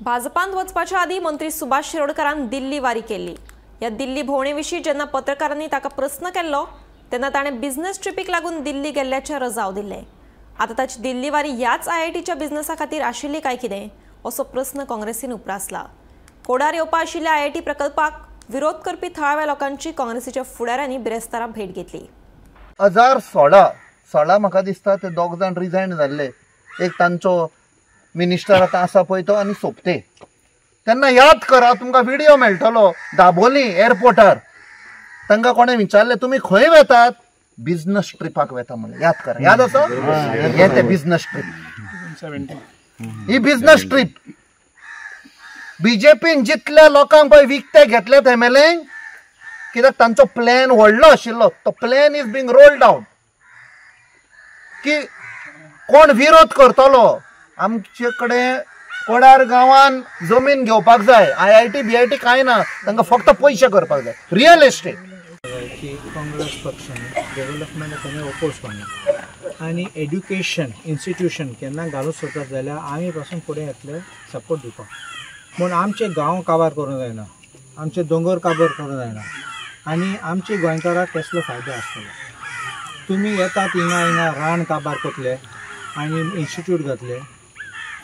भाजपांत वचपाच्या आदी मंत्री सुभाष शिरोडकरान दिल्ली वारी केली. ह्या दिल्ली भोंवणे विशीं जेन्ना पत्रकारांनी ताका प्रस्न केल्लो तेन्ना ताणें बिझनेस ट्रिपीक लागून दिल्ली गेल्ल्याचें रजाव दिल्लें. आतां ताची दिल्ली वारी ह्याच आयआयटीच्या बिझनेसा खातीर आशिल्ली काय कितें असो प्रस्न काँग्रेसीन उप्रासला. कोडार येवपा आशिल्ल्या आयआयटी प्रकल्पाक विरोध करपी थळाव्या लोकांची काँग्रेसीच्या फुडाऱ्यांनी बिरेस्तारा भेट घेतली. 2016 म्हाका दिसता ते दोग जाण रिजायन जाल्ले, एक तांचो मिनिस्टर आतां आसा पळय तो आनी सोपते. तेन्ना याद करा, तुमकां व्हिडियो मेळटलो दाबोली एअरपोर्टार तांकां कोणें विचारलें तुमी खंय वेतात, बिझनस ट्रिपाक वेता म्हणलें. याद करा, याद आसा हे ते बिझनस ट्रीप, ही बिझनस ट्रीप. बीजेपीन जितल्या लोकांक पळय विकते घेतले एमएलए, कित्याक तांचो प्लॅन व्हडलो आशिल्लो, तो plan is being rolled out की कोण विरोध करतलो. आमचे कडेन कोडार गांवान जमीन घेवपाक जाय, आयआयटी बीआयटी कांय ना, तांकां फक्त पयशे करपाक जाय, रियल एस्टेट. की काँग्रेस पक्षान डेव्हलपमेंट केन्ना ओपोज करना आनी एड्युकेशन इन्स्टिट्यूशन केन्ना घालूंक सोदतात जाल्यार आमी पासून फुडें येतले सपोर्ट दिवपाक. पूण आमचे गांव काबार करूंक जायना, आमचे दोंगर काबार करूंक जायना आनी आमचे गोंयकाराक कसलो फायदो आसतलो. तुमी येतात हिंगा हिंगा रान काबार करतले आनी इन्स्टिट्यूट घातले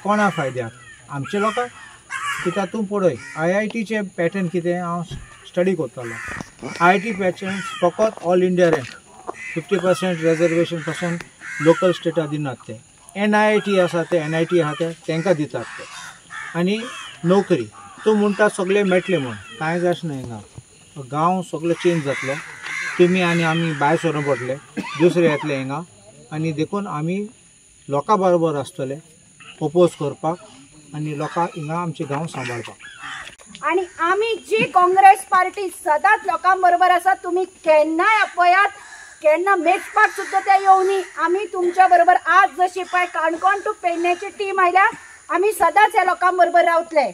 कोणा फायद्याक, आमचे लोकांक. कित्याक तूं पळय आयआयटीचें पॅटर्न कितें हांव स्टडी करतालो. आयआयटी पॅटर्न फकत ऑल इंडिया रँक 50% रेजर्वेशन पासून लोकल स्टेटा दिनात ते. एनआयटी आसा ते एनआयटी आसा ते तांकां दितात ते. आनी नोकरी तूं म्हणटा सगळें मेळटलें म्हूण, कांयच अशें न्हय. हिंगा गांव सगळो चेंज जातलो, तुमी आनी आमी भायर सरून पडले, दुसरे येतले हिंगा आनी देखून आमी लोकां बरोबर आसतले ओपोज करपाक आनी लोकांक हिंगा आमचे गांव सांबाळपाक. आनी आमी जी काँग्रेस पार्टी सदांच लोकां बरोबर आसा, तुमी केन्नाय आपयात, केन्ना मेजपाक सुद्दां ते येवनी, आमी तुमच्या बरोबर. आज जशी पळय काणकोण टू पेडण्याची टीम आयल्या, आमी सदांच ह्या लोकां बरोबर रावतले.